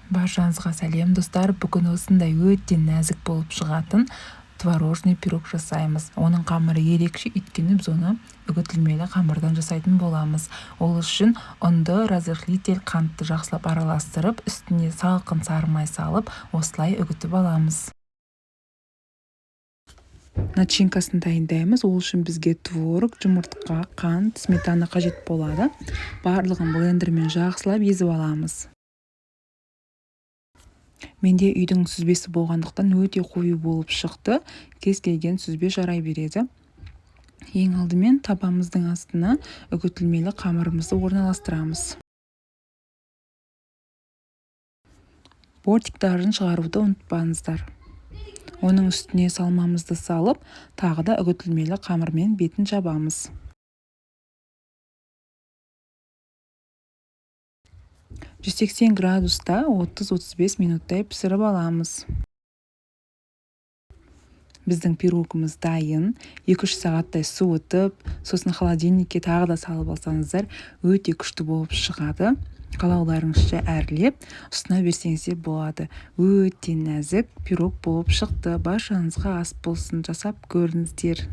Баршаңызға сәлем, достар! Бүгін осындай өте нәзік болып шығатын творожный пирог жасаймыз. Оның қамыры ерекше, өйткені біз оны үгітілмелі қамырдан жасайтын боламыз. Ол үшін ұнды, разрыхлитель, қантты жақсылап араластырып, үстіне салқын сары май салып, осылай үгітіп аламыз. Начинкасын дайындаймыз. Ол үшін бізге творог, жұмыртқа, қант, сметана қажет болады. Барлығын блендермен жақсылап езіп аламыз. Менде үйдің сүзбесі болғандықтан, өте қою болып шықты. Кез келген сүзбе жарай береді. Ең алдымен табамыздың астына үгітілмелі қамырымызды орналастырамыз. Бортиктарын шығаруды ұмытпаңыздар. Оның үстіне салмамызды салып, тағы да үгітілмелі қамырмен бетін жабамыз. 180 градуста 30-35 минуттай пісіріп аламыз. Біздің пирогымыз дайын. 2-3 сағаттай суытып, сосын холодильникке тағы да салып алсаңыздар, өте күшті болып шығады. Қалауларыңызша әрлеп ұсына берсеңіздер болады. Өте нәзік пирог болып шықты. Баршаңызға ас болсын, жасап көріңіздер.